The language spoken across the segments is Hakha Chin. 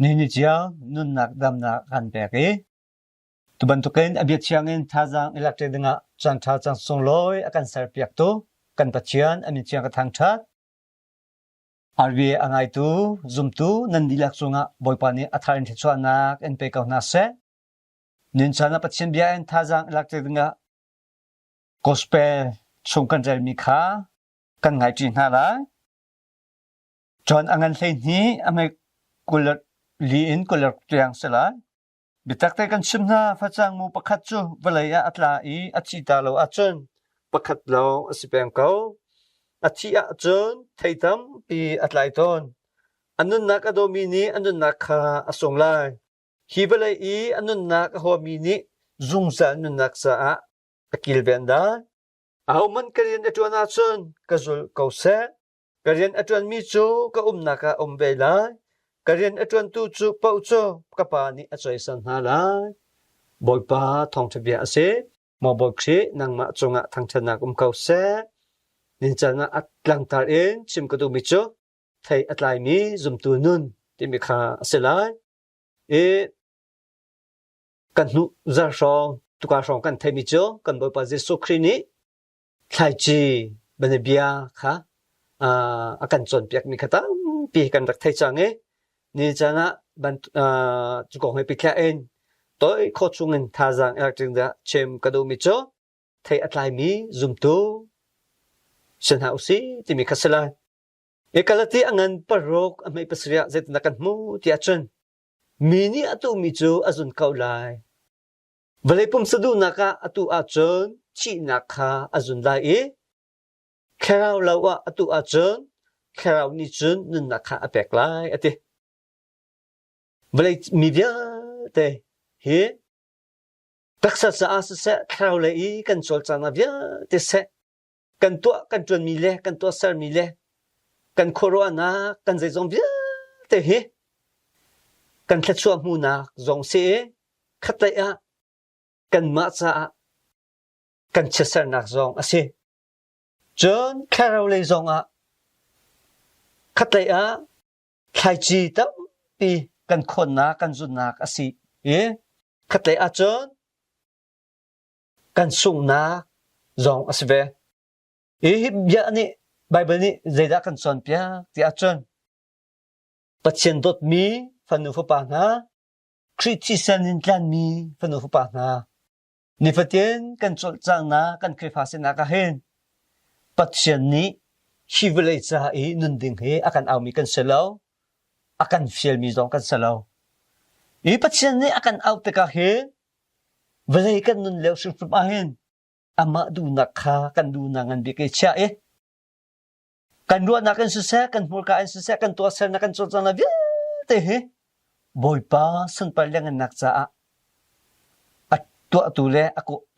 Nihin ni tiang nunnak damnak a kan pek i tu bantukin a bia thiang in thazaang i lak ṭi dingah caanṭha caan sunglawi a kan serpiaktu kan Pathian a min thiang ka thangṭhat. RBA a ngaitu zumtu nan dihlak cungah Bawipa nih a thar in thluachuahnak in pe ko hna seh. Ninchan ah Pathian bia in thazaang i lak ṭi dingah Gospel chung kan relmi kha kan ngaiṭi hna lai. Cun a ngan 12 a hmai 24 in 26 tiang si lai. Biatak te kan chim hna, facang mu pakhat cu vawlei ah a tla i a thi ta lo ahcun pakhat lawng a si peng ko. A thih ahcun thei tampi a tlai tawn. A nunnak a dawmi nih a nunnak kha a sung lai. Hi vawlei i a nunnak a huami nih zungzal nunnak caah a kilven lai. Ahohmanh ka rian a ṭuan ahcun ka zul ko seh. Ka rian a ṭuanmi cu ka umnak ah um ve lai. Ka rian a ṭuantu cu paoh cu ka Pa nih a cawisan hna lai. Bawipa thawngṭha bia a si. Maw Bawi Khrih, nangmah cungah thangṭhatnak um ko seh. Nincaan ah a tlangtar in chim ka duhmi cu thei a tlaimi zumtu nun timi kha a si lai. I kan hnu zarh hrawng, tuka hrawng kan theihmi cu kan Bawipa Jesuh Khrih nih thlaici bianabia kha a kan cawnpiakmi kha tampi kan rak thei cang i ni caan ah cu kong he pithlah in toi khawh chungin thazaang i rak dah chim ka duhmi cu thei a tlaimi zumtu si hna usih timi kha si lai. I Galati a ngan paruk a hmei pasarih ah zeitindah kan hmuh ti ahcun mi nih a tuhmi cu a zun ko lai. Vawlei pumsa duhnak ah atu ahcun thihnak kha a zun lai i thlarau lo ah atu ahcun thlarau nih cun nunnak kha a pek lai a ti. Vawlei mi vialte hi taksa caah siseh thlarau lei i kan cawlcanghnak vialte seh kan tuah kan ṭuanmi le kan tuahsermi le kan khuaruahnak kan zeizong vialte hi kan thluachuah hmuhnak zong si i khatlei ah kanmah caah kan chiatsernak zong a si. Cun thlarau lei zong ah khatlei ah thlaici tampi kan khawnnak kan zunnak a si i khatlei ah cun kan sunghnak zong a si ve. Hi bia nih Baibal nih zeidah kan cawnpiak ti ahcun Pathian dawtmi fanu fapa hna, Khrih thisen in tlanmi fanu fapa hna, nifatin kan cawlcanghnak kan Khrihfa sinak ah hin Pathian nih hi vawlei ca i nun ding hi a kan aumi kan si lo, a kan fialmi zong kan si lo. Hi Pathian nih a kan auh tikah hin Vawlei kan nun lio hrimhrim ahhin amah duhnak kha kan duhnak ngan bik i chiah i kan ruahnak in siseh, kan hmurka in siseh, kan tuahsernak kan cawlcanghnak vialte hi Bawipa sunpar lianhngannak caah a tuahtu le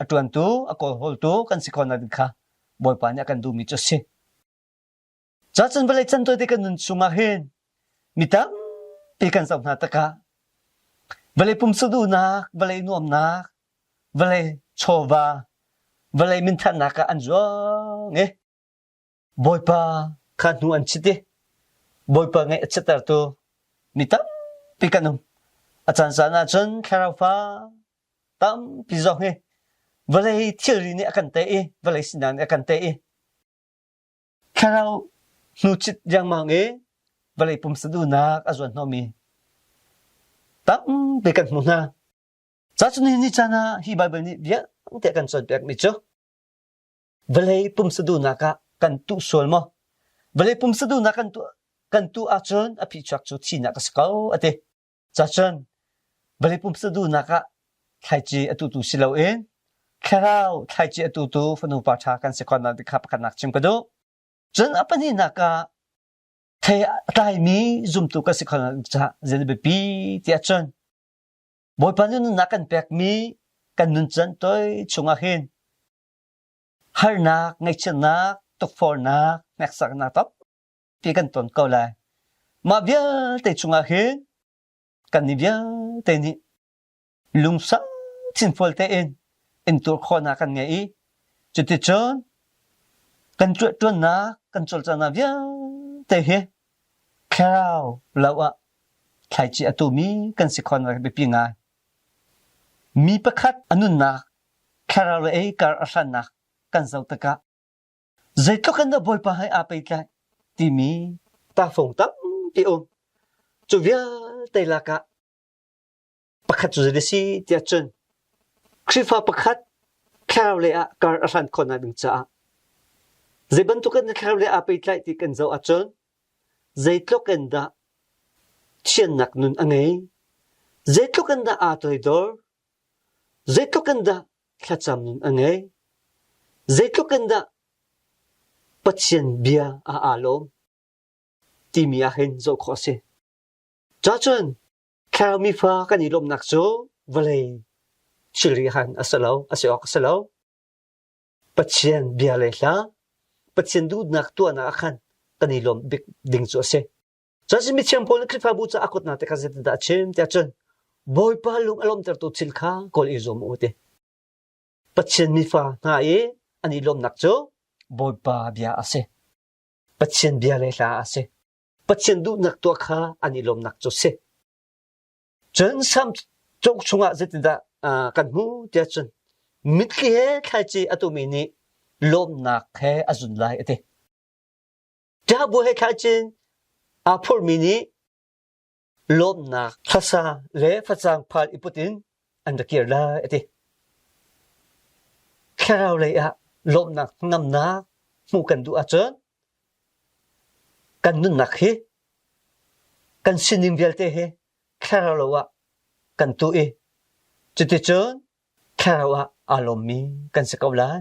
a ṭuantu, a kawlhawltu kan si khawhnak ding kha Bawipa nih a kan duhmi cu a si. Cacun vawlei can tawite kan nun chungah hin mi tampi kan zoh hna tikah vawlei pumsa duhnak, vawlei nuamnak, vawlei chawva, vawlei minthatnak ah an zuang i Bawipa kha hnu an chit i Bawipa ngaih a chiattertu mi tampi kan um. A caan caan ahcun thlarau fa tampi zong hi vawlei thilri nih a kan tei i vawlei sinak nih a kan tei i Thlarau hnuchit riangmang i vawlei pumsa duhnak a zuan hnawhmi tampi kan hmuh hna. Cacun hi ni caan ah hi Baibal nih vialte a kan cawnpiakmi cu vawlei pumsa duhnak ah kan tuh sual maw? Vawlei pumsa duhnak kan tuah kan tuh ahcun a phichuak cu thihnak a si ko a ti. Cacun vawlei pumsa duhnak ah thlaici a tutu si loin thlarau thlaici a tutu fanu pa ṭha kan si khawhnak kha pakhatnak chim ka duh. Cun a pahnihnak ah thei a tlaimi zumtu kan si khawhnak caah zei biapi tiah cun Bawipa nih nunnak kan pekmi kan nuncan toi chungah hin harnak, ngaihchiatnak, tukforhnak, hneksaknak tampi kan ton ko lai. Mah vialte chungah hin kannih vialte nih lungsau thinfual tein intur khawhnak kan ngei i cuticun kan ṭuannak kan cawlcanghnak vialte hi thlarau lo ah. Thlaici a tumi kan si khon biapi ngai. Mi pakhat a nunnak thlarau le ei kar a hrannak kan zoh tikah zeitluk in dah Bawipa he aa pehtlaih timi tahfung tampi um. Cu vialte lakah pakhat cu zei a si tiah cun Khrihfa pakhat thlarau lei ah kar a hran khawhnak ding caah zei bantuk in thlarau lei aa pehtlaih ti kan zoh ahcun zeitluk in dah thiannak nun a ngei, zeitluk in dah aa toidor, zeitluk in dah thlacam nun a ngei, zeitluk in dah Pathian bia ah aa lawm timi ah hin zoh khawh a si. Cacun thlarau mifa kan i lawmhnak cu vawlei thilri han a si lo, a si awk a si lo. Pathian bia le hla, Pathian duhnak tuahnak ah khan kan i lawm bik ding cu a si. Cun mithiang Paul nih Khrihfabu caah a kuat tikah zeitindah a chim tiah cun Bawipa lung a lawmhtertu thil kha kawl i zuam u ti. Pathian mifa hna i an i lawmhnak cu Bawipa bia a si. Pathian bia le hla a si. Pathian duhnak tuah kha an i lawmhnak cu a si. Cun Salm cauk chungah zeitindah kan hmuh tiah cun mitthli he thlaici a tumi nih lawmhnak he a zun lai a ti. Ṭahbu he thlaici aa phurmi nih lawmhnak hlasa le facang phal i put in an ra kir lai a ti. Thlarau lei ah lawmhnak hnangamnak hmuh kan duh ahcun kan nunnak hi kan sining vialte hi thlarau lo ah kan tuh i cuticun thlarau ah aa lawmmi kan si ko lai.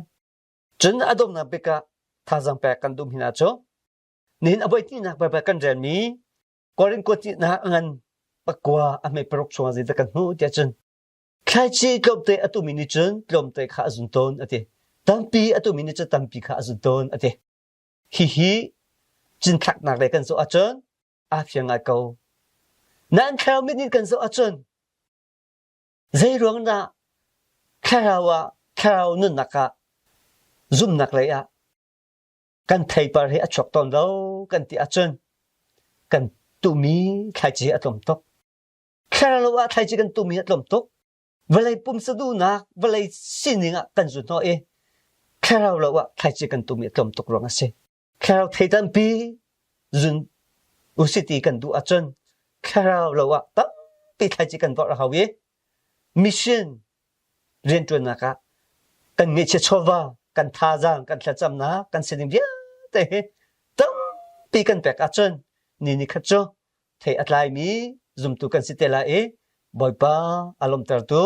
Cun a donghnak bik ah thazaang pek kan duh hna cu nihin a voihnihnak Baibal kan relmi Korin kuatihnak a ngan pakua a hme paruk chungah zeidah kan hmuh tiah cun thlaici tlawmte a tumi nih cun tlawmte kha a zun tawn a ti. Tampi a tumi nih cun tampi kha a zun tawn a ti. Hihi cinthlaknak lei kan zoh ahcun aa fiang ngai ko. Nain thlarau mit nih kan zoh ahcun zei ruang dah thlarau ah thlarau nunnak ah zumnak lei ah kan theipar hi a chuak tawn lo kan ti ahcun kan tuhmi thlaici a tlawm tuk. Thlarau lo ah thlaici kan tuhmi a tlawm tuk. Vawlei pumsa duhnak, vawlei sining ah kan zun hnawh i thlarau lo ah thlaici kan tuhmi a tlawm tuk ruang a si. Thlarau thei tampi zun usih ti kan duh ahcun thlarau lo ah tampi thlaici kan vorh a hau i mission rianṭuannak ah kan ngeihchiah chawva, kan thazaang, kan thlacamnak, kan sining vialte hi tampi kan pek ahcun ni ni khat cu thei a tlaimi zumtu kan si te lai i Bawipa a lawmhtertu,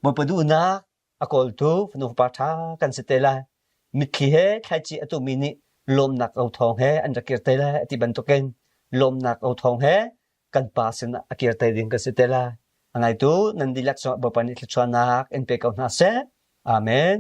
Bawipa duhnak a kawltu fanu fapa ṭha kan si te lai. Mitthli he thlaici a tumi nih lawmnak othawng he an rak kir te lai a ti bantukin lawmnak othawng he kan pa sinah a kir te ding kan si te lai. A ngaitu nan dihlak cungah Bawipa nih thluachuahnak in pe ko hna seh. Amen.